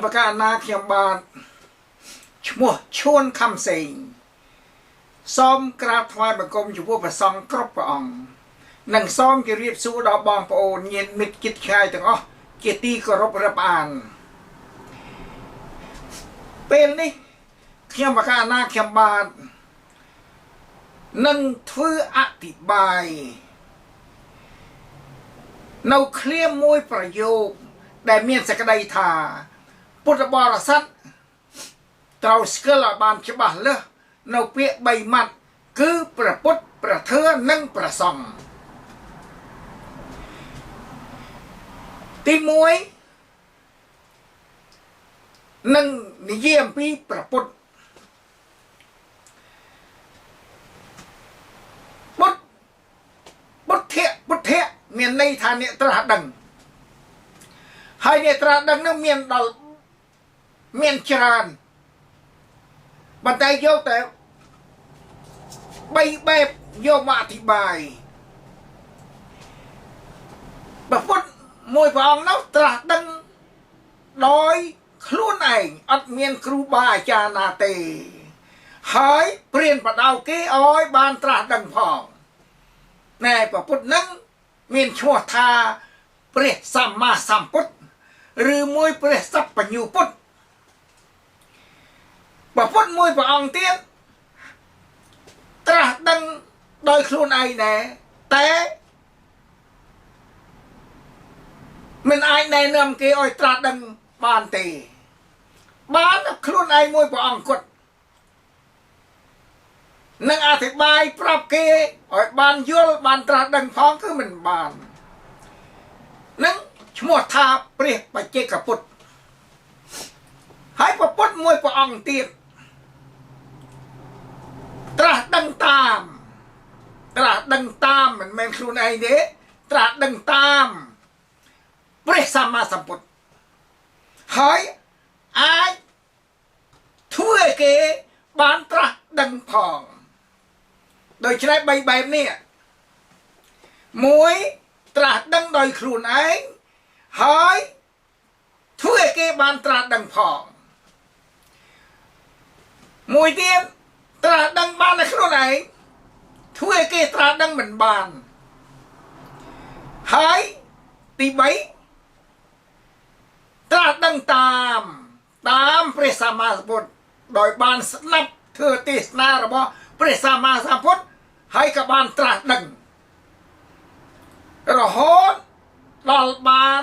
ប្រកាសណាខ្ញុំបាទឈ្មោះឈួនខំសេងសូមក្រាបថ្វាយបង្គំចំពោះព្រះសង្ឃគ្រប់ព្រះអង្គនិងសូមជម្រាបសួរដល់បងប្អូនញាតិមិត្តជិតឆ្ងាយទាំងអស់ជាទីគោរពរាប់អានពេលនេះខ្ញុំប្រកាសណាខ្ញុំបាទនឹងធ្វើអធិប្បាយនៅឃ្លាមួយប្រយោគដែលមានសេចក្តីថាពុទ្ធបរិស័ទត្រូវស្គាល់ឲ្យបានច្បាស់លាស់នៅពាក្យបីម៉ាត់គឺព្រះពុទ្ធព្រះធម៌និងព្រះសង្ឃទី1នឹងនិយាយអំពីព្រះពុទ្ធពុទ្ធៈពុទ្ធៈមានន័យថាអ្នកត្រាស់ដឹងហើយអ្នកត្រាស់ដឹងនឹងមានដល់មានច្រើនប៉ុន្តែយកតែបីបែបយកមកអធិប្បាយព្រះពុទ្ធមួយព្រះអង្គនោះត្រាស់ដឹងដោយខ្លួនឯងអត់មានគ្រូបាអាចារ្យណាទេហើយព្រានបដៅគេឲ្យបានត្រាស់ដឹងផងណែព្រះពុទ្ធនឹងមានឈ្មោះថាព្រះសម្មាសម្ពុទ្ធឬមួយព្រះសព្វញ្ញូពុទ្ធព្រះពុទ្ធមួយព្រះអង្គទៀតត្រាស់ដឹងដោយខ្លួនឯងដែរតែមិនអាចណែនាំគេឲ្យត្រាស់ដឹងបានទេបានខ្លួនឯងមួយព្រះអង្គគត់នឹងអធិប្បាយប្រាប់គេឲ្យបានយល់បានត្រាស់ដឹងផងគឺមិនបាននឹងឈ្មោះថាព្រះបច្ចេកពុទ្ធហើយព្រះពុទ្ធមួយព្រះអង្គទៀតត្រាស់ដឹងតាមត្រាស់ដឹងតាមមិនមែនខ្លួនឯងទេត្រាស់ដឹងតាមព្រះសម្មាសម្ពុទ្ធហើយអាចធ្វើឲ្យគេបានត្រាស់ដឹងផងដូច្នេះបីបែបនេះមួយត្រាស់ដឹងដោយខ្លួនឯងហើយធ្វើឲ្យគេបានត្រាស់ដឹងផងមួយទៀតត្រាស់ដឹងបានតែខ្លួនឯងធ្វើឲ្យគេត្រាស់ដឹងមិនបានហើយទី3ត្រាស់ដឹងតាមព្រះសម្មាសម្ពុទ្ធដោយបានស្ដាប់ធ្វើទេសនារបស់ព្រះសម្មាសម្ពុទ្ធហើយក៏បានត្រាស់ដឹងរហូតដល់បាន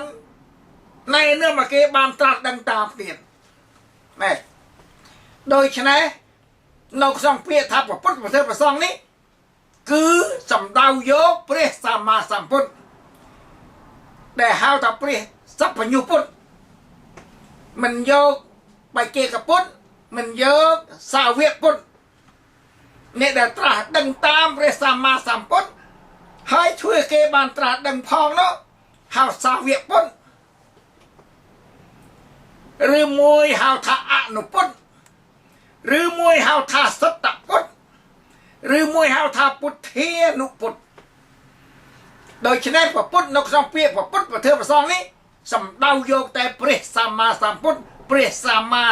ណែនាំឲ្យគេបានត្រាស់ដឹងតាមទៀតណែដូច្នេះនៅក្នុងពាក្យថាព្រះពុទ្ធព្រះធម៌ព្រះសង្ឃនេះគឺសំដៅយកព្រះសម្មាសម្ពុទ្ធដែលហៅថាព្រះសព្វញ្ញូពុទ្ធមិនយកបច្ចេកពុទ្ធមិនយកសាវកពុទ្ធអ្នកដែលត្រាស់ដឹងតាមព្រះសម្មាសម្ពុទ្ធហើយធ្វើគេបានត្រាស់ដឹងផងនោះហៅសាវកពុទ្ធឬមួយហៅថាអនុពុទ្ធឬមួយហៅថាសត្តពុទ្ធឬមួយហៅថាពុទ្ធានុពុទ្ធដូច្នេះព្រះពុទ្ធនៅក្នុងពាក្យព្រះពុទ្ធព្រះធម៌ព្រះសង្ឃនេះសំដៅយកតែព្រះសម្មាសម្ពុទ្ធព្រះសម្មា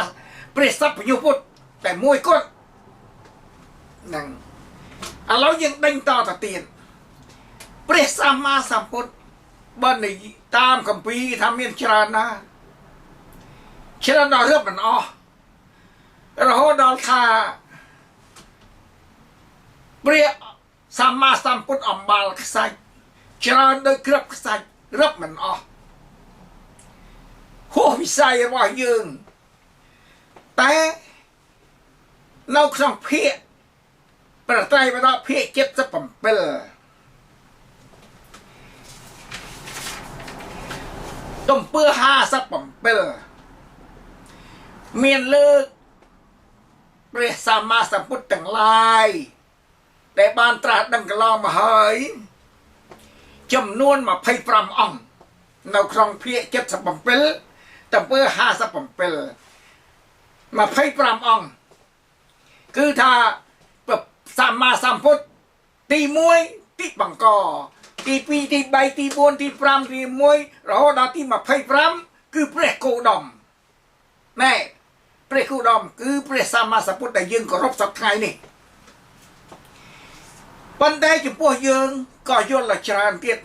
ព្រះសព្វញ្ញូពុទ្ធតែមួយគត់ហ្នឹងឥឡូវយើងដេញតទៅទៀតព្រះសម្មាសម្ពុទ្ធបើនិយាយតាមគម្ពីរថាមានច្រើនណាស់ច្រើនដល់រាប់មិនអស់រហូតដល់ថាព្រះសម្មាសម្ពុទ្ធអំបាលខ្សាច់ច្រើនដូចគ្រាប់ខ្សាច់រាប់មិនអស់ហួសវិស័យរបស់យើងតែនៅក្នុងភាគព្រះត្រៃបិដកភាគ77ទំពើ57មានលើកព្រះសម្មាសម្ពុទ្ធទាំងឡាយដែលបានត្រាស់ដឹងកន្លងមកហើយចំនួន25អង្គនៅក្នុងភាគ77ទំពើ57 25អង្គគឺថាសម្មាសម្ពុទ្ធទី1ទីបង្កទី2ទី3ទី4ទី5ទី1រហូតដល់ទី25គឺព្រះគោដម ណែព្រះគោដមគឺព្រះសម្មាសម្ពុទ្ធដែលយើងគោរពសប្តាហ៍នេះប៉ុន្តែចំពោះយើងក៏យល់ដល់ច្រើនទៀត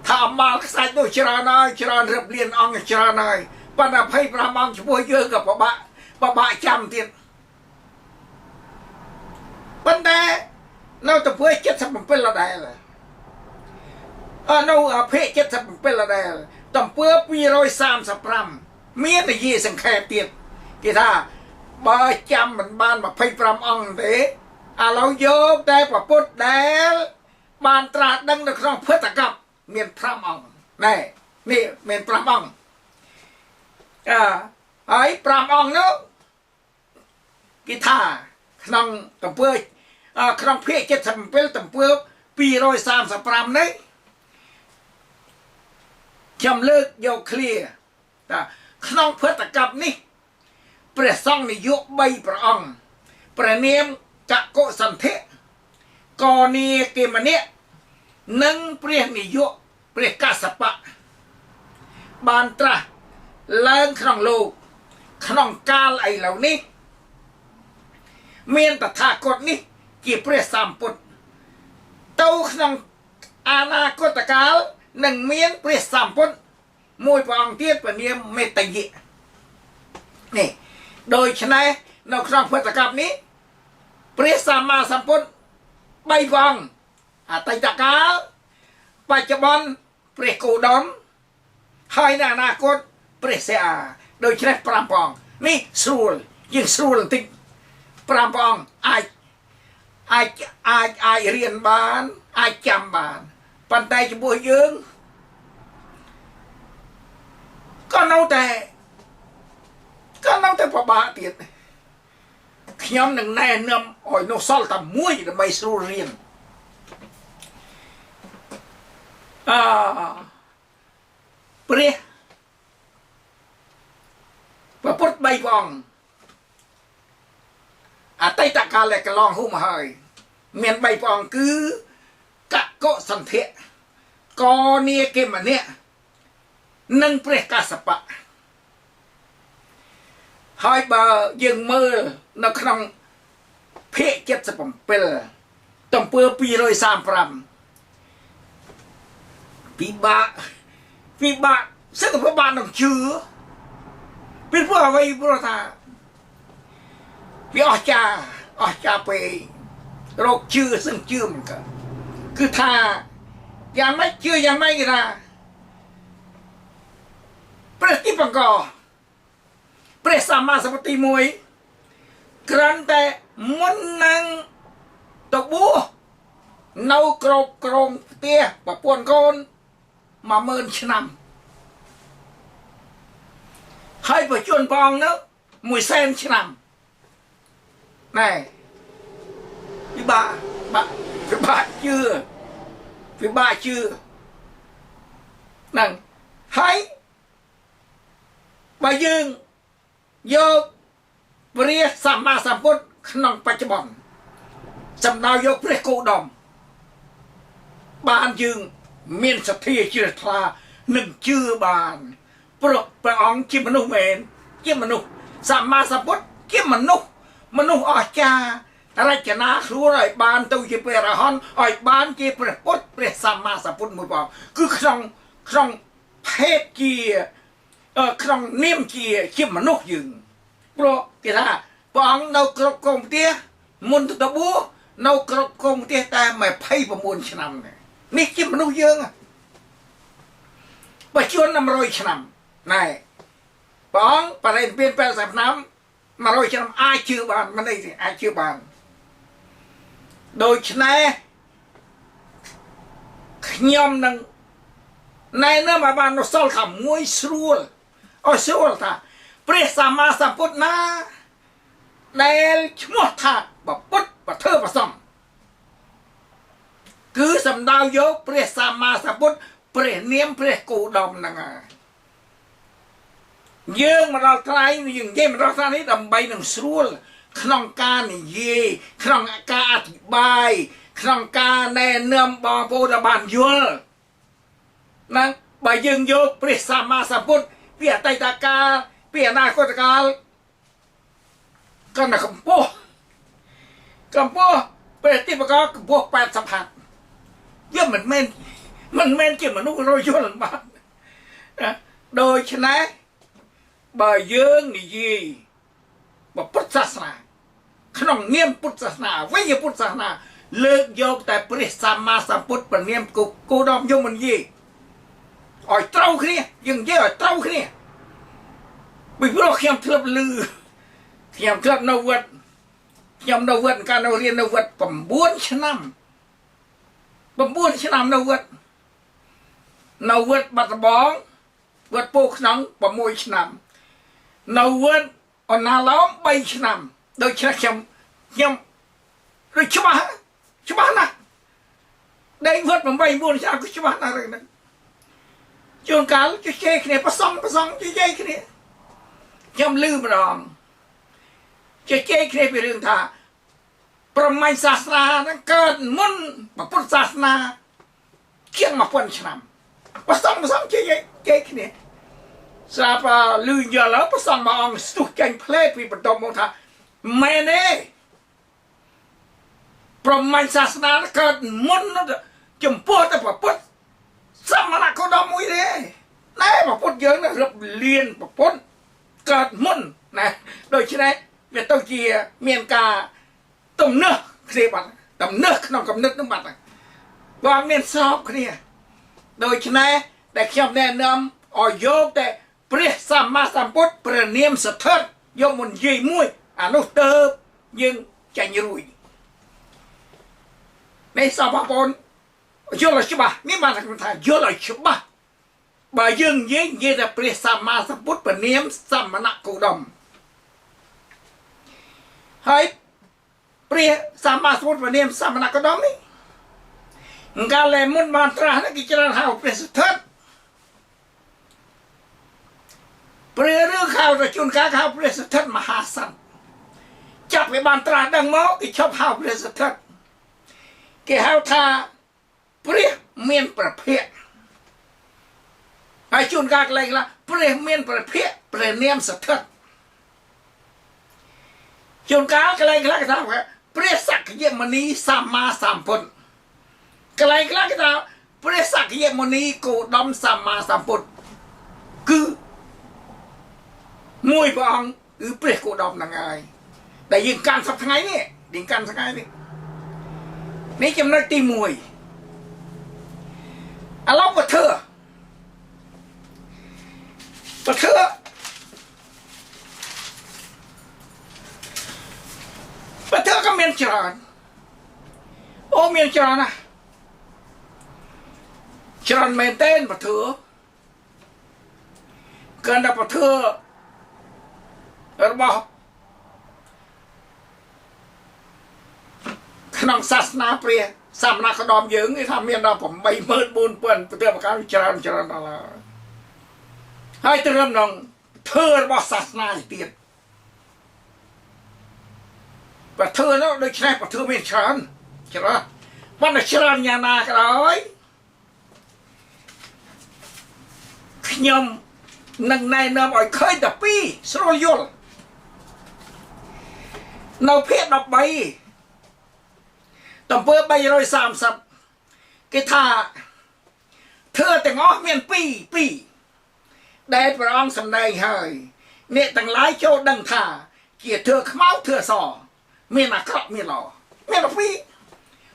ថាអំបាលខ្សាច់នោះច្រើនហើយច្រើនរៀបលៀនអង្គច្រើនហើយប៉ុន្តែ25អង្គចំពោះយើងក៏ពិបាកពិបាកចាំទៀតប៉ុន្តែនៅទៅធ្វើ77ដដែលអនៅភាគ77ដដែលតំពើ235មាននិយាយសង្ខេបទៀតគេថាបើចាំមិនបាន25អង្គទេឥឡូវយកតែប្រពុតដែលបានត្រាស់ដឹងនៅក្នុងភតកັບមាន5អង្គណែនេះមាន5អង្គអើហើយ5អង្គនោះគេថាក្នុងតំពើក្នុងភាគ77តំពើ235នេះខ្ញុំលើកយកឃ្លាតាក្នុងភតកັບនេះព្រះសង្ឃនាយក3ព្រះអង្គព្រះនាមកកុសន្ធៈកនីគេមនៈនិងព្រះនាយកព្រះកសបៈបានត្រាស់ឡើងក្នុងលោកក្នុងកាលឥឡូវនេះមានតថាគតនេះជាព្រះសម្ពុទ្ធទៅក្នុងអនាគតកាលនឹងមានព្រះសម្ពុទ្ធមួយព្រះអង្គទៀតព្រះនាមមេតយៈនេះដូច្នេះនៅក្នុងពុទ្ធកັບនេះព្រះសម្មាសម្ពុទ្ធ3ព្រះអង្គអតីតកាលបច្ចុប្បន្នព្រះគោដមហើយនៅអនាគតព្រះសេអាដូច្នេះ5ព្រះអង្គនេះស្រួលយើងស្រួលបន្តិច5ព្រះអង្គអាចអាចអាចអាចរៀនបានអាចចាំបានប៉ុន្តែចំពោះយើងក៏នៅតែពិបាកទៀតខ្ញុំនឹងណែនាំឲ្យនោះសល់តែមួយដើម្បីស្រួលរៀនអឺព្រះពុទ្ធ3ព្រះអង្គអតីតកាលដែលកន្លងហួសមកហើយមាន3ព្រះអង្គគឺកកុសន្ធៈកនីគេមនៈនិងព្រះកសបៈហើយបើយើងមើលនៅក្នុងភាគ77ទំពើ235ពិបាកពិបាកសិទ្ធិពិបាកនឹងជឿពីព្រោះអ្វីព្រោះថាវាអស្ចារ្យអស្ចារ្យពេករកជឿសឹងជឿមិនកើតគឺថាយ៉ាងម៉េចជឿយ៉ាងម៉េចគេថាព្រះទីបង្កព្រះសម្មាសម្ពុទ្ធទី1គ្រាន់តែមុននឹងទៅបួសនៅក្របក្រងផ្ទះប្រពន្ធកូន10000ឆ្នាំហើយបជនព្រះអង្គនោះ100,000ឆ្នាំណែពិបាកបាក់ពិបាកជឿពិបាកជឿហ្នឹងហើយបើយើងយកព្រះសម្មាសម្ពុទ្ធក្នុងបច្ចុប្បន្នសំដៅយកព្រះគោដមបានយើងមានសទ្ធាជ្រះថ្លានឹងជឿបានព្រោះព្រះអង្គជាមនុស្សមែនជាមនុស្សសម្មាសម្ពុទ្ធជាមនុស្សមនុស្សអស្ចារ្យរចនាខ្លួនឲ្យបានទៅជាព្រះអរហន្តឲ្យបានជាព្រះពុទ្ធព្រះសម្មាសម្ពុទ្ធមួយព្រះអង្គគឺក្នុងក្នុងភេទជាក្នុងនាមជាមនុស្សយើងព្រោះគេថាព្រះអង្គនៅគ្រប់គ្រងផ្ទះមុនទៅបួសនៅគ្រប់គ្រងផ្ទះតែ29ឆ្នាំនេះជាមនុស្សយើងបើជួន100ឆ្នាំណែព្រះអង្គបរិនិព្វាន80ឆ្នាំ100ឆ្នាំអាចជឿបានមិនអីទេអាចជឿបានដូច្នេះខ្ញុំនឹងណែនាំឲ្យបានសល់ថាមួយស្រួលឲ្យស្រួលថាព្រះសម្មាសម្ពុទ្ធណាដែលឈ្មោះថាបពុទ្ធបធើប្រសំគឺសំដៅយកព្រះសម្មាសម្ពុទ្ធព្រះនាមព្រះគោដមហ្នឹងហើយយើងមកដល់ថ្ងៃយើងនិយាយមកដល់ថ្ងៃនេះដើម្បីនឹងស្រួលក្នុងការនិយាយក្នុងការអធិប្បាយក្នុងការណែនាំបងប្អូនឲ្យបានយល់ណាបើយើងយកព្រះសម្មាសម្ពុទ្ធពីអតីតកាល ពីអនាគតកាលក៏នៅកម្ពស់កម្ពស់ព្រះទីបកកម្ពស់80ហត្ថវាមិនមែនជាមនុស្សរយល់បានណាដូច្នេះបើយើងនិយាយពុទ្ធសាសនាក្នុងនាមពុទ្ធសាសនាវិយពុទ្ធសាសនាលើកយកតែព្រះសម្មាសម្ពុទ្ធព្រះនាមគោដមយមនិយាយឲ្យត្រូវគ្នាយើងនិយាយឲ្យត្រូវគ្នាពីព្រោះខ្ញុំធ្លាប់ឮខ្ញុំធ្លាប់នៅវត្តខ្ញុំនៅវត្តកាលនៅរៀននៅវត្ត9ឆ្នាំ9ឆ្នាំនៅវត្តនៅវត្តបាត់ដំបងវត្តពោធិ៍ក្នុង6ឆ្នាំនៅវត្តអណាឡោម3ឆ្នាំដូច្នេះខ្ញុំដូចច្បាស់ណាស់ដេកវត្ត8 9ឆ្នាំក៏ច្បាស់ណាស់រឿងហ្នឹងជួនកាលជជែកគ្នាប្រសងជជែកគ្នាខ្ញុំឮម្ដងជជែកគ្នាពីរឿងថាប្រមាញ់សាសនាហ្នឹងកើតមុនពុទ្ធសាសនាជាង1000ឆ្នាំប្រសងជជែកគ្នាស្រាប់ឮយល់ហើយប្រសងមួយអង្គស្ទុះចេញផ្លែពីបន្ទប់មកថាមែនទេប្រមាញ់សាសនាកើតមុនចំពោះតែពុទ្ធសមណគោតមមួយទេណែពុទ្ធយើងរឹបលៀនពុទ្ធកើតមុនណាដូច្នេះវាទៅជាមានការទំនើសគ្នាបាត់ទំនើសក្នុងគំនិតនោះបាត់បើមានស្របគ្នាដូច្នេះដែលខ្ញុំណែនាំឲ្យយកតែព្រះសម្មាសម្ពុទ្ធព្រះនាមស្ថិតយកមកនិយាយមួយអានោះទៅយើងចាញ់រួចនេះសពបងយល់ឲ្យច្បាស់នេះបានថាយល់ឲ្យច្បាស់បើយើងនិយាយតែព្រះសម្មាសម្ពុទ្ធព្រះនាមសមណគោតមហើយព្រះសម្មាសម្ពុទ្ធព្រះនាមសមណគោតមនេះកាលមុនបានត្រាស់នេះគេច្រើនហៅព្រះស្ថិតព្រះឬខៅទៅជួនកាលហៅព្រះស្ថិតមហាសន្នចាប់វាបានត្រាស់ដឹងមកគេឈប់ហៅព្រះស្ថិតគេហៅថាព្រះមានប្រភពហើយជួនកាលកន្លែងខ្លះព្រះមានប្រភពព្រះនាមស្ថិតជួនកាលកន្លែងខ្លះគេថាព្រះសក្យមុនីសម្មាសម្ពុទ្ធកន្លែងខ្លះគេថាព្រះសក្យមុនីគោតមសម្មាសម្ពុទ្ធគឺមួយព្រះអង្គគឺព្រះគោតមហ្នឹងហើយដែលយើងកាន់សប្តាហ៍ថ្ងៃនេះយើងកាន់ថ្ងៃនេះនេះចំណុចទី1ឥឡូវបើធ្វើក៏មានច្រើនអូមានច្រើនណាស់ច្រើនមែនទែនបើធ្វើកាន់តែបើធ្វើរបស់ក្នុងសាសនាព្រះសមណគោតមយើងគេថាមានដល់84000ប្រទេសបកាច្រើនច្រើនដល់ហើយត្រឹមនឹងធ្វើរបស់សាសនាទៀតបើធ្វើនោះដូច្នេះបើធ្វើមានច្រើនច្រើនប៉ុន្តែច្រើនយ៉ាងណាក៏ដោយខ្ញុំនឹងណែនាំឲ្យឃើញតែពីរស្រួលយល់នៅភាគ13ទំព័រ330គេថាធ្វើទាំងអស់មានពីរដែលព្រះអង្គសម្ដែងហើយអ្នកទាំងឡាយចូលដឹងថាជាធ្វើខ្មៅធ្វើសមានអាក្រក់មានល្អមានពីរ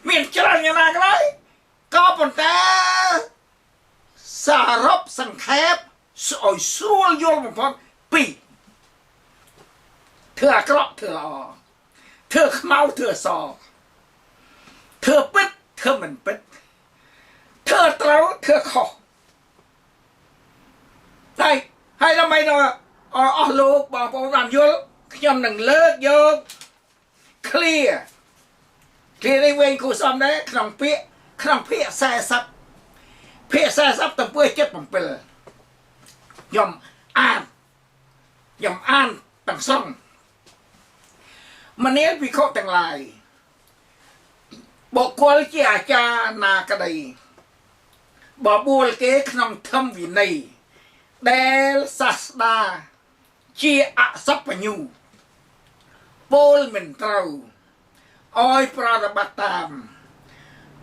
មានច្រើនយ៉ាងណាក៏ដោយក៏ប៉ុន្តែសរុបសង្ខេបឲ្យស្រួលយល់បំផុតពីរធ្វើអាក្រក់ធ្វើល្អធ្វើខ្មៅធ្វើសធ្វើពិតធ្វើមិនពិតធ្វើត្រូវធ្វើខុសតែហើយដើម្បីដល់អស់លោកបងប្អូនបានយល់ខ្ញុំនឹងលើកយក clear នេះវិញគូសំដែរក្នុងពាក្យក្នុងភាគ40ភាគ40ទំព័រ77ខ្ញុំអានទាំងស្រុងមនាលភិក្ខុទាំងឡាយបុគ្គលជាអាចារ្យណាក្តីបបួលគេក្នុងធម្មវិន័យដែលសាស្តា ជាអសបញ្ញូពោលមិនត្រូវឲ្យប្រតិបត្តិតាម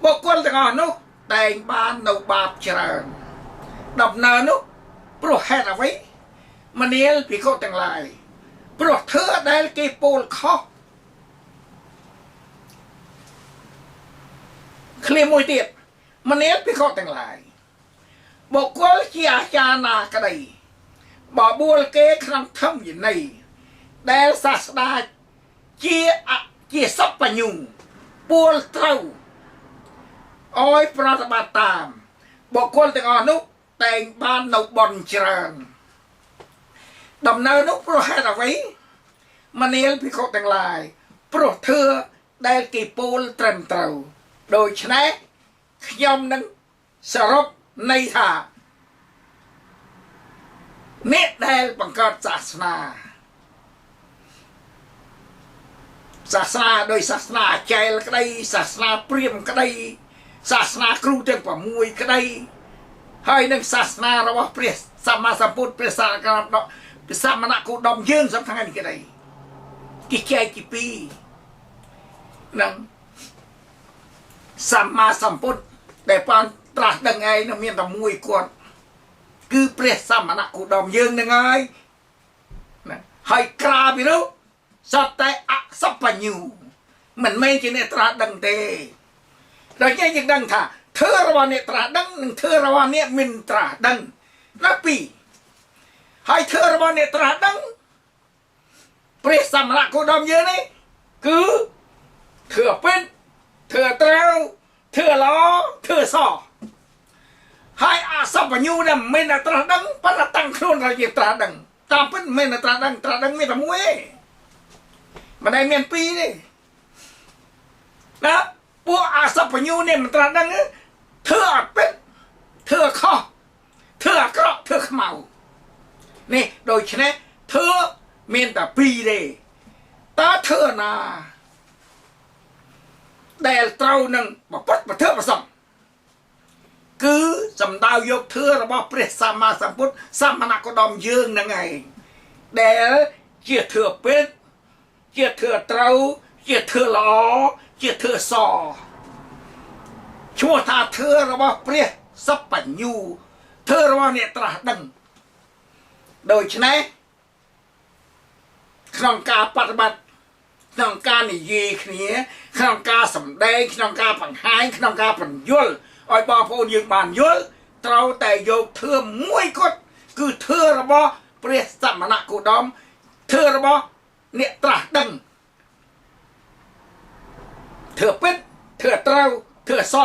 បុគ្គលទាំងអស់នោះតែងបាននៅបាបច្រើនដំណើរនោះព្រោះហេតុអ្វីមនាលភិក្ខុទាំងឡាយព្រោះធ្វើដែលគេពោលខុសឃ្លាមួយទៀតមនាលភិក្ខុទាំងឡាយបុគ្គលជាអាចារ្យណាក្តីបបួលគេក្នុងធម្មវិន័យដែលសាស្តាជាសបញ្ញូពួលត្រូវឲ្យប្រតិបត្តិតាមបុគ្គលទាំងអស់នោះតែងបាននៅបុណ្យច្រើនដំណើរនោះព្រោះហេតុអ្វីមនាលភិក្ខុទាំងឡាយព្រោះធ្វើដែលគេពោលត្រឹមត្រូវដូច្នេះខ្ញុំនឹងសរុបន័យថាអ្នកដែលបង្កើតសាសនាដោយសាសនាអាចែលក្តីសាសនាព្រាហ្មណ៍ក្តីសាសនាគ្រូទាំង6ក្តីហើយនឹងសាសនារបស់ព្រះសម្មាសម្ពុទ្ធព្រះសាកលព្រះសមណគោតមយើងសប្តាហ៍នេះក្តីគេចែកជាពីរនឹងសម្មាសម្ពុទ្ធដែលបានត្រាស់ដឹងឯងនឹងមានតែមួយគាត់គឺព្រះសមណគោតមយើងនឹងហើយណាហើយក្រាពីនោះសត្វតែអសបញ្ញូមិនមែនជាអ្នកត្រាស់ដឹងទេដូច្នេះយើងដឹងថាធ្វើរបស់អ្នកត្រាស់ដឹងនិងធ្វើរបស់អ្នកមិនត្រាស់ដឹងដល់ពីរហើយធ្វើរបស់អ្នកត្រាស់ដឹងព្រះសមណគោតមយើងនេះគឺធ្វើពិតធ្វើត្រូវធ្វើល្អធ្វើសហើយអសបញ្ញូដែលមិនមែនត្រាស់ដឹងប៉ុន្តែតាំងខ្លួនថាជាត្រាស់ដឹងតាមពិតមិនមែនត្រាស់ដឹងត្រាស់ដឹងមានតែមួយទេមិនដែលមានពីរទេណាពួកអសបញ្ញូនេះមិនត្រាស់ដឹងធ្វើអត់ពិតធ្វើខុសធ្វើអាក្រក់ធ្វើខ្មៅនេះដូច្នេះធ្វើមានតែពីរទេតើធ្វើណាដែលត្រូវនឹងបពុតប្រធ្វើប្រសងគឺសំដៅយកធ្វើរបស់ព្រះសម្មាសម្ពុទ្ធសមណគោតមយើងនឹងឯងដែលជាធ្វើពិតជាធ្វើត្រូវជាធ្វើល្អជាធ្វើសឈ្មោះថាធ្វើរបស់ព្រះសបញ្ញូធ្វើរបស់អ្នកត្រាស់ដឹងដូច្នេះក្នុងការបប្រតិបត្តិក្នុងការនិយាយគ្នាក្នុងការសម្ដែងក្នុងការបង្ហាញក្នុងការបញ្យល់ឲ្យបងប្អូនយើងបានយល់ត្រូវតែយកធ្វើមួយគត់គឺធ្វើរបស់ព្រះសមណគោតមធ្វើរបស់អ្នកត្រាស់ដឹងធ្វើពិតធ្វើត្រូវធ្វើស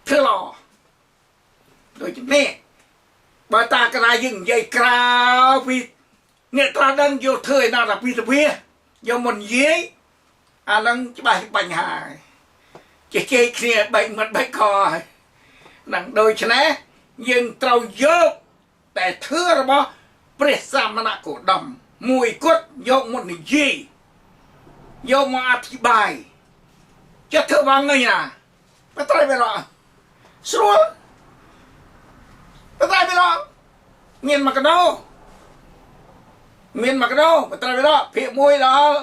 ធ្វើល្អដូចនេះបើតាកណាយើងនិយាយក្រៅពីអ្នកត្រាស់ដឹងយកធ្វើឲ្យដល់ពីទវាយកមកនិយាយអានឹងច្បាស់បញ្ហាជជែកគ្នាបែកមាត់បែកខហើយនឹងដូច្នេះយើងត្រូវយកតែធ្វើរបស់ព្រះសមណគោតមមួយគត់យកមកនិយាយយកមកអធិប្បាយចេះធ្វើបងនេះណាបត្រៃបិដកស្រួលបត្រៃបិដកមានមកកដោមានមកកដោបត្រៃបិដកភាគ1ដល់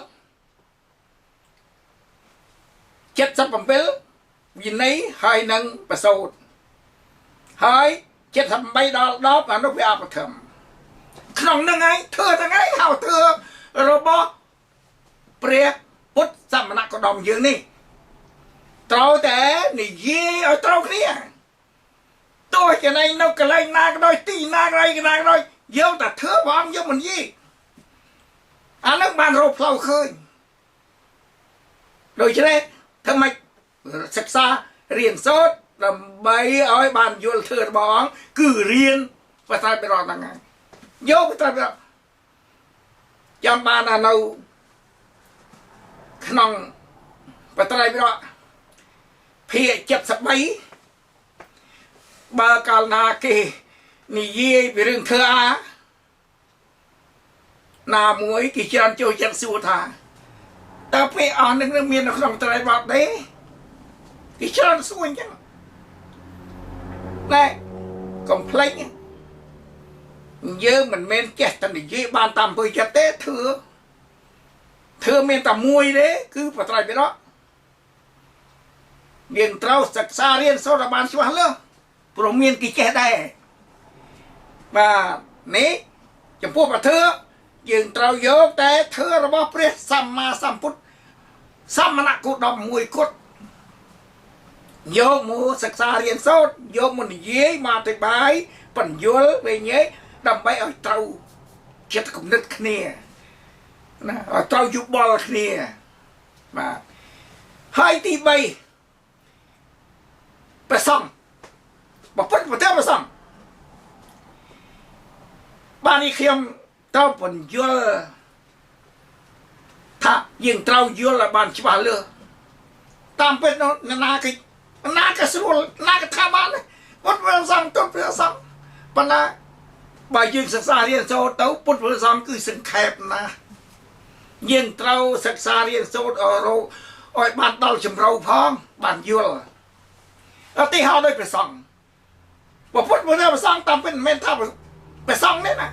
77វិន័យហើយនឹងប្រសូតហើយ78ដល់10អានោះវាអបធម្មក្នុងនឹងឯងធ្វើទាំងឯងហៅធ្វើរបស់ព្រះពុទ្ធសមណគោតមយើងនេះត្រូវតែនិយាយឲ្យត្រូវគ្នាទោះចំណែកនៅកន្លែងណាក៏ដោយទីណាក៏ដោយណាក៏ដោយយកតែធ្វើព្រះអង្គយកមិននិយាយអានឹងបានរកផ្លូវឃើញដូច្នេះធ្វើម៉េចសិក្សារៀនសូត្រដើម្បីឲ្យបានយល់ធ្វើរបស់អង្គគឺរៀនបត្រៃបិដកហ្នឹងហើយយកបត្រៃបិដកចាំបានថានៅក្នុងបត្រៃបិដកភាគ73បើកាលណាគេនិយាយពីរឿងធ្វើអាណាមួយគេច្រើនចូលចិត្តសួរថាតើពេលអស់នឹងមាននៅក្នុងត្រៃបទទេគេច្រើនសួរអញ្ចឹងណែកុំភ្លេច យើងមិនមែនចេះតែនិយាយបានតាមអំពើចិត្តទេធ្វើមានតែមួយទេគឺបត្រៃបិដកយើងត្រូវសិក្សារៀនសូត្រឲ្យបានច្បាស់លាស់ព្រោះមានគេចេះដែរបាទនេះចំពោះប្រធើយើងត្រូវយកតែធើរបស់ព្រះសម្មាសម្ពុទ្ធសមណគោតមមួយគត់យកមកសិក្សារៀនសូត្រយកមកនិយាយមកអធិប្បាយបញ្យលវិញឯងដើម្បីឲ្យត្រូវចិត្តគំនិតគ្នាណាឲ្យត្រូវយោបល់គ្នាបាទហើយទី3ព្រះសង្ឃបើពុទ្ធប្រទេសព្រះសង្ឃបាទនេះខ្ញុំត្រូវបញ្យលថាយើងត្រូវយល់ឲ្យបានច្បាស់លាស់តាមពិតនោះណាគេណាក៏ស្រួលណាក៏ថាបានពុទ្ធព្រះសង្ឃទៅព្រះសង្ឃប៉ុន្តែបើយើងសិក្សារៀនសូត្រទៅពុទ្ធព្រះសង្ឃគឺសង្ខេបណាស់យើងត្រូវសិក្សារៀនសូត្រឲ្យបានដល់ជម្រៅផងបានយល់ឧទាហរណ៍ដូចព្រះសង្ឃពុទ្ធព្រះសង្ឃតាមពិតមិនមែនថាព្រះសង្ឃនេះណា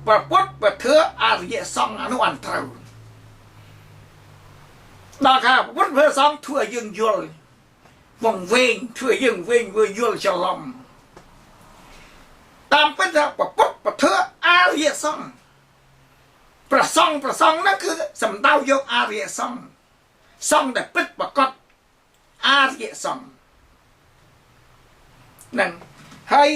ព្រះពុទ្ធព្រះធម៌អរិយសង្ឃអានោះអានត្រូវដល់ថាពុទ្ធព្រះសង្ឃធ្វើឲ្យយើងយល់វង្វេងធ្វើឲ្យយើងវែងវើយល់ច្រឡំតាមពិតថាពុទ្ធព្រះធម៌អរិយសង្ឃព្រះសង្ឃហ្នឹងគឺសំដៅយកអរិយសង្ឃសង្ឃដែលពិតប្រាកដអរិយសង្ឃហ្នឹងហើយ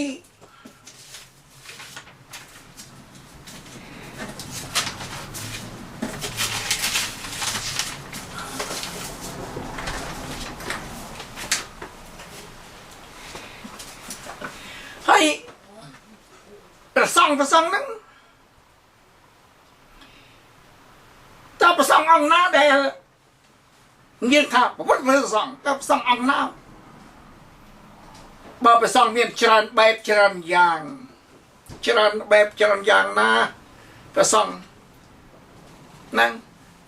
ហើយព្រះសង្ឃហ្នឹងតើព្រះសង្ឃអង្គណាដែលយើងថាពុទ្ធព្រះសង្ឃតើព្រះសង្ឃអង្គណាបើព្រះសង្ឃមានច្រើនបែបច្រើនយ៉ាងច្រើនបែបច្រើនយ៉ាងណាព្រះសង្ឃហ្នឹង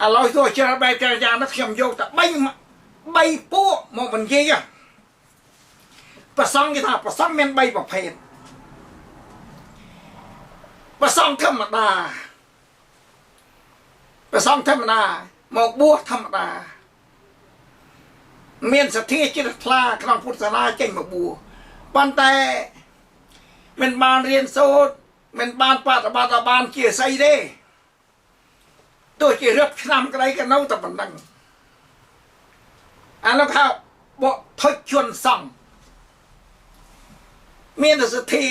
ឥឡូវទោះច្រើនបែបច្រើនយ៉ាងណាខ្ញុំយកតែ3ពួកមកនិយាយព្រះសង្ឃគេថាព្រះសង្ឃមាន3ប្រភេទព្រះសង្ឃធម្មតាព្រះសង្ឃធម្មតាមកបួសធម្មតាមានសទ្ធាជ្រះថ្លាក្នុងពុទ្ធសាសនាចេញមកបួសប៉ុន្តែមិនបានរៀនសូត្រមិនបានបប្រតិបត្តិបានជាស្អីទេទោះជារៀបឆ្នាំក្តីក៏នៅតែប៉ុណ្ណឹងអានោះហៅបុថុជនសង្ឃមានតែសទ្ធា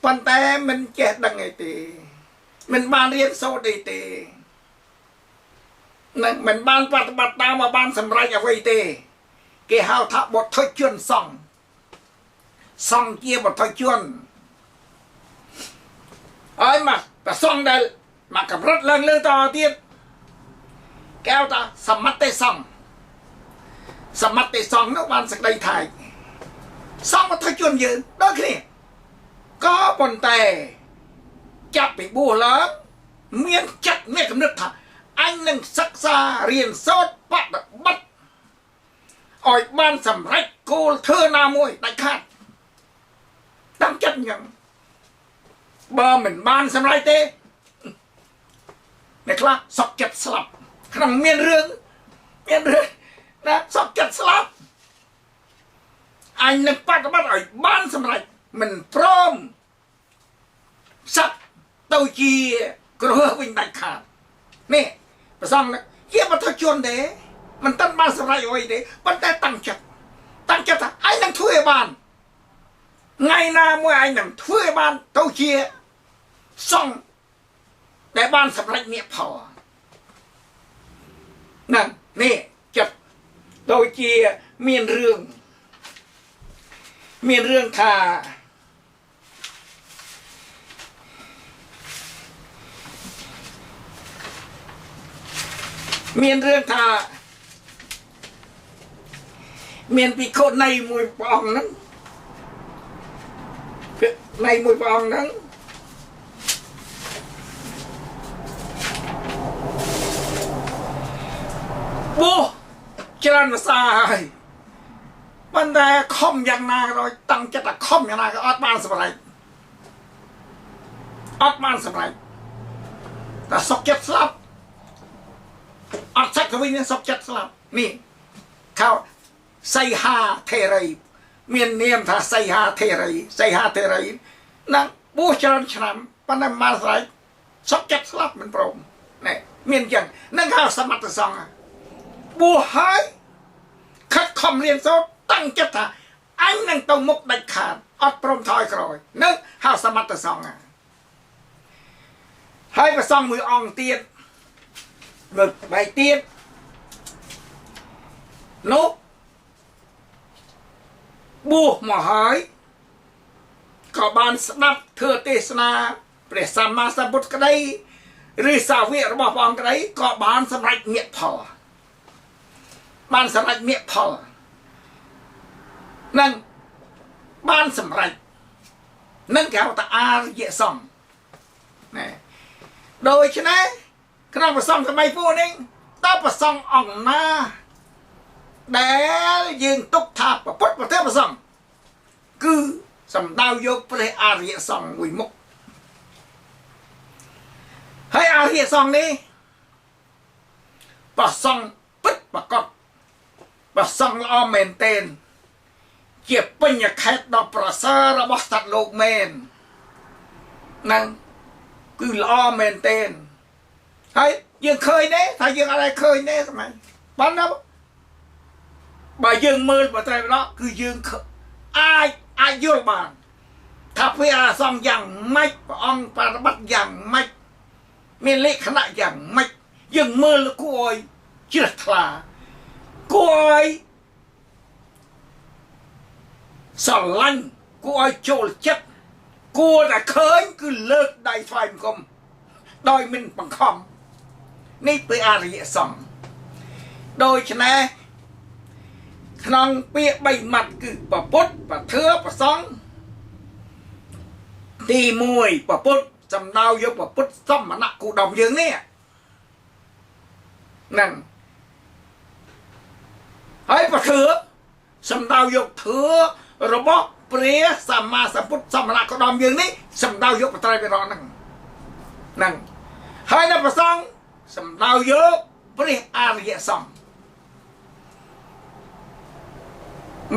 ប៉ុន្តែមិនចេះដឹងអីទេមិនបានរៀនសូត្រអីទេនឹងមិនបានបប្រតិបត្តិតាមមកបានសម្រេចអ្វីទេគេហៅថាបុថុជនសង្ឃសង្ឃជាបុថុជនហើយមកប្រសង្ឃដែលមកកម្រិតឡើងលើតទៀតគេហៅថាសមតិសង្ឃសមតិសង្ឃនោះបានសេចក្តីថាសង្ឃបុថុជនយើងដូចគ្នាក៏ប៉ុន្តែចាប់ពីបួសឡើងមានចិត្តមានគំនិតថាអញនឹងសិក្សារៀនសូត្របប្រតិបត្តិឲ្យបានសម្រេចគោលធ្វើណាមួយដាច់ខាតតាំងចិត្តអញ្ចឹងបើមិនបានសម្រេចទេអ្នកខ្លះសក់ចិត្តស្លាប់ក្នុងមានរឿងណាសក់ចិត្តស្លាប់អញនឹងបប្រតិបត្តិឲ្យបានសម្រេចមិនព្រមសឹកទៅជាគ្រោះវិញដាច់ខាតនេះព្រះសង្ឃជាបុថុជនទេមិនតាន់បានសម្រេចអ្វីទេប៉ុន្តែតាំងចិត្តថាអញនឹងធ្វើឲ្យបានថ្ងៃណាមួយអញនឹងធ្វើឲ្យបានទៅជាសង្ឃដែលបានសម្រេចមគ្គផលហ្នឹងនេះចិត្តដូចជាមានរឿងថាមានរឿងថាមានភិក្ខុនៃមួយព្រះអង្គហ្នឹងនៃមួយព្រះអង្គហ្នឹងបួសច្រើនភាសាហើយប៉ុន្តែខំយ៉ាងណាក៏ដោយតាំងចិត្តថាខំយ៉ាងណាក៏អត់បានសម្រេច អត់បានសម្រេចតែសុកចិត្តស្លាប់អត់សឹកទៅវិញសុកចិត្តស្លាប់នេះខោសីហាថេរីមាននាមថាសីហាថេរីសីហាថេរីនឹងបួសច្រើនឆ្នាំប៉ុន្តែមិនបានស្រេចសុកចិត្តស្លាប់មិនព្រមនេះមានចឹងនឹងហៅសមត្ថសង្ឃបួសហើយខិតខំរៀនសូត្រតាំងចិត្តថាអញនឹងទៅមុខដាច់ខាតអត់ព្រមថយក្រោយនឹងហៅសមត្ថសង្ឃហើយព្រះសង្ឃមួយអង្គទៀតលើកបែកទៀតនោះបួសមកហើយក៏បានស្ដាប់ធ្វើទេសនាព្រះសម្មាសម្ពុទ្ធក្តីឬសាវករបស់ព្រះអង្គក្តីក៏បានសម្រេចមគ្គផលបានសម្រេចមគ្គផលនឹងបានសម្រេចនឹងគេហៅថាអារិយសង្ឃណែដូច្នេះក្នុងព្រះសង្ឃសម័យពួកនេះតើព្រះសង្ឃអង្គណាដែលយើងទុកថាពុទ្ធប្រទេសព្រះសង្ឃគឺសំដៅយកព្រះអរិយសង្ឃមួយមុខហើយអរិយសង្ឃនេះព្រះសង្ឃពិតប្រាកដព្រះសង្ឃល្អមែនទែនជាបញ្ញខេតដ៏ប្រសើររបស់សត្វលោកមែនហ្នឹងគឺល្អមែនទែនហើយយើងឃើញទេថាយើងអត់ได้ឃើញទេសម័យបានណាបើយើងមើលបត្រៃបដកគឺយើងអាចយល់បានថាព្រះអសង្ឃយ៉ាងម៉េចព្រះអង្គប្រតិបត្តិយ៉ាងម៉េចមានលក្ខណៈយ៉ាងម៉េចយើងមើលគួរឲ្យជ្រះថ្លាគួរឲ្យស្រឡាញ់គួរឲ្យចូលចិត្តគួរតែឃើញគឺលើកដៃថ្វាយបង្គំដោយមិនបង្ខំនេះព្រះអរិយសង្ឃដូច្នេះក្នុងពាក្យបីម៉ាត់គឺពពុទ្ធពធប្រសង្ឃទី1ពពុទ្ធសំដៅយកពពុទ្ធសមណគោតមយើងនេះហ្នឹងហើយពធសំដៅយកធឿរបស់ព្រះសម្មាសម្ពុទ្ធសមណគោតមយើងនេះសំដៅយកបត្រៃបិដកហ្នឹងហ្នឹងហើយនៅប្រសង្ឃសំដៅយកព្រះអរិយសង្ឃ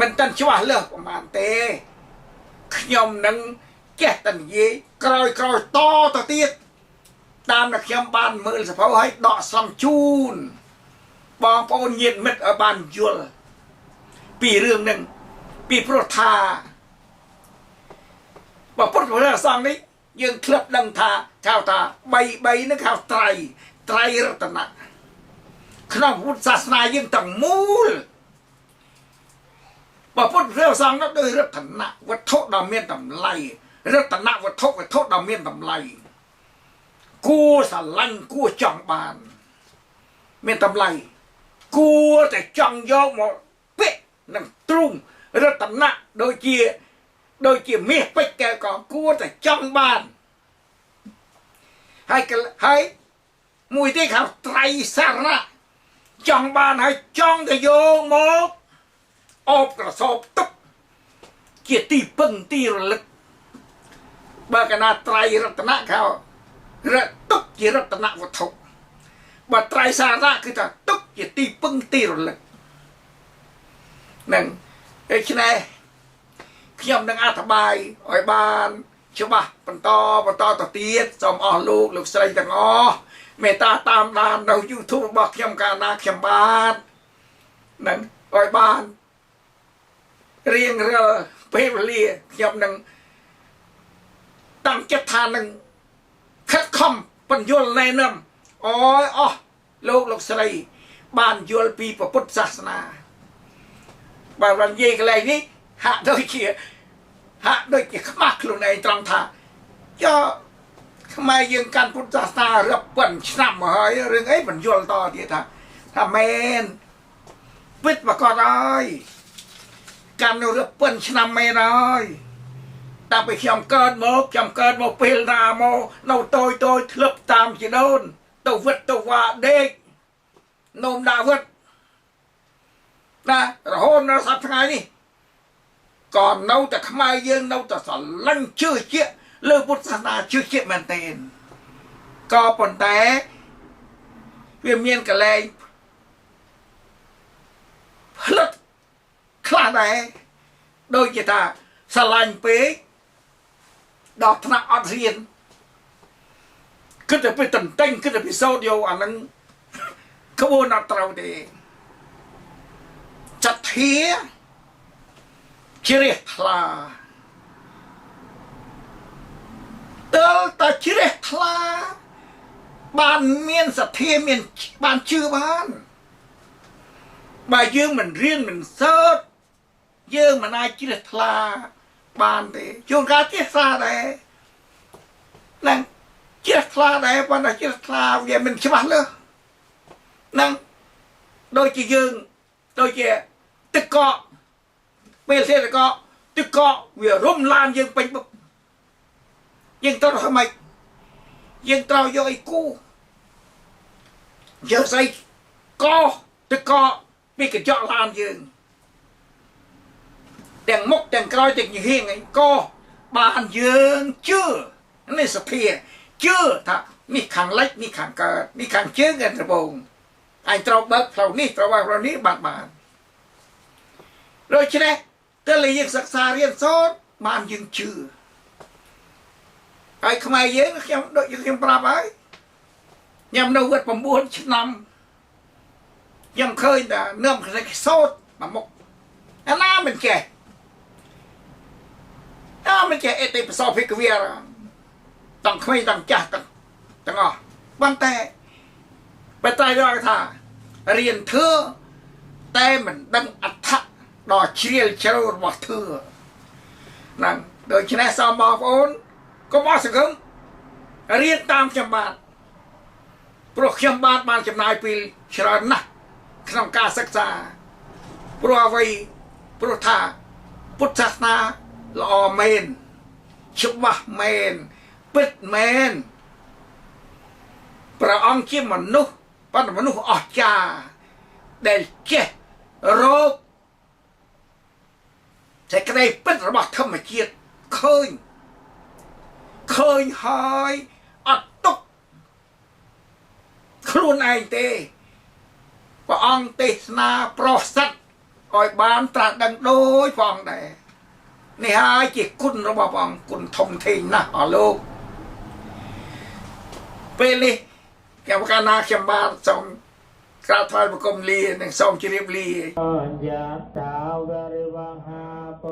មិនតាន់ច្បាស់លើសប្រហែលទេខ្ញុំនឹងចេះតែនិយាយក្រោយក្រោយតទៅទៀតតាមដែលខ្ញុំបានមើលសភៅឲ្យដកស្រង់ជូនបងប្អូនញាតិមិត្តឲ្យបានយល់ពីរឿងហ្នឹងពីព្រោះថាបើពុទ្ធព្រះសង្ឃនេះយើងធ្លាប់ដឹងថាគេហៅថា3 3ហ្នឹងគេហៅត្រៃរតនៈក្នុងពុទ្ធសាសនាយើងទាំងមូលបើពុទ្ធព្រះសង្ឃនោះដោយរតនៈវត្ថុដ៏មានតម្លៃរតនៈវត្ថុដ៏មានតម្លៃគួរស្រឡាញ់គួរចង់បានមានតម្លៃគួរតែចង់យកមកពាក់នឹងទ្រូងរតនៈដូចជាមាសពេជ្រកែវក៏គួរតែចង់បានហើយមួយទៀតហៅត្រៃសារៈចង់បានហើយចង់ទៅយកមកអបក្រសោបទុកជាទីពឹងទីរលឹកបើកណាត្រៃរតនៈគេរទុកជារតនវត្ថុបើត្រៃសារៈគឺថាទុកជាទីពឹងទីរលឹកនឹងដូច្នេះខ្ញុំនឹងអធិប្បាយឲ្យបានច្បាស់បន្តទៅទៀតសូមអស់លោកលោកស្រីទាំងអស់មេត្តាតាមដាននៅ YouTube របស់ខ្ញុំកាលណាខ្ញុំបាទនឹងឲ្យបានរៀងរាល់ពេលវេលាខ្ញុំនឹងតាំងចិត្តថានឹងខិតខំបញ្យល់ណែនាំអោយអស់លោកស្រីបានយល់ពីពុទ្ធសាសនាបើនិយាយកន្លែងនេះហាក់ដូចជាខ្មាស់ខ្លួនឯងត្រង់ថាចុះខ្មែរយើងកាន់ពុទ្ធសាសនារាប់ពាន់ឆ្នាំមកហើយរឿងអីបញ្យល់តទៀតថាមែនពិតប្រាកដហើយកាន់នៅរាប់ពាន់ឆ្នាំមែនហើយតែពេលខ្ញុំកើតមកពេលណាមកនៅតូចធ្លឹបតាមជីដូនទៅវិតទៅវ៉ាដេកនោមដាក់វិតណារហូតដល់សប្តាហ៍ថ្ងៃនេះក៏នៅតែខ្មែរយើងនៅតែស្រឡាញ់ជឿជាក់ លើពុទ្ធសាសនាជឿជាក់មែនទែនក៏ប៉ុន្តែវាមានកលែងផ្លិតខ្លះដែរដូចជាថាស្រឡាញ់ពេកដល់ថ្នាក់អត់រៀនគិតតែពីតន្តែងគិតតែពីសោតយកអាហ្នឹងក្បួនអត់ត្រូវទេសទ្ធាជ្រះថ្លាដល់តែជ្រះថ្លាបានមានសទ្ធាមានបានជឿបានបើយើងមិនរៀនមិនសើតយើងមិនអាចជ្រះថ្លាបានទេជួនកាលជ្រះថ្លាដែរហ្នឹងជ្រះថ្លាដែរប៉ុន្តែជ្រះថ្លាវាមិនច្បាស់លើសហ្នឹងដូចជាយើងដូចជាទឹកកកពេលសេទឹកកកទឹកកកវារុំឡានយើងពេញបុកយើងត្រូវធ្វើម៉េចយើងត្រូវយកអីគូយកស្អីកទឹកកកពីកញ្ចក់ឡានយើងទាំងមុខទាំងក្រោយទាំងញហៀងអីកបានយើងជឿនេះសភាជឿថានេះខាងលិចនេះខាងកើតនេះខាងជើងខាងត្បូងអញត្រូវបើកផ្លូវនេះត្រូវបើកផ្លូវនេះបានបានដូច្នេះទើយើងសិក្សារៀនសូត្របានយើងជឿហើយខ្មែរយើងខ្ញុំដូចខ្ញុំប្រាប់ហើយខ្ញុំនៅវត្ត9ឆ្នាំខ្ញុំឃើញតែនឹមខ្សែសូត្រមួយមុខអាណាមិនចេះអាមិនចេះអេតិបសោភិក្ខវាទាំងក្មេងទាំងចាស់ទាំងទាំងអស់ប៉ុន្តែបតែរកថារៀនធ្វើតែមិនដឹងអត្ថៈដ៏ជ្រាលជ្រៅរបស់ធ្វើហ្នឹងដូច្នេះសូមបងប្អូនកុំអស់សង្ឃឹមរៀនតាមខ្ញុំបាទព្រោះខ្ញុំបាទបានចំណាយពេលច្រើនណាស់ក្នុងការសិក្សាព្រោះអ្វីព្រោះថាពុទ្ធសាសនាល្អមែនច្បាស់មែនពិតមែនព្រះអង្គជាមនុស្សប៉ុន្តែមនុស្សអស្ចារ្យដែលចេះរកសេចក្តីពិតរបស់ធម្មជាតិឃើញឃើញហើយអត់ទុកខ្លួនឯងទេព្រះអង្គទេសនាប្រសិទ្ធឲ្យបានត្រាស់ដឹងដោយព្រះអង្គដែរនេះហើយជាគុណរបស់ព្រះអង្គគុណធំធេងណាស់អស់លោកពេលនេះខ្ញុំកាលណាខ្ញុំបាទសូមក្រាបថ្វាយបង្គំលានិងសូមជម្រាបលា យៈតាវរិវហាព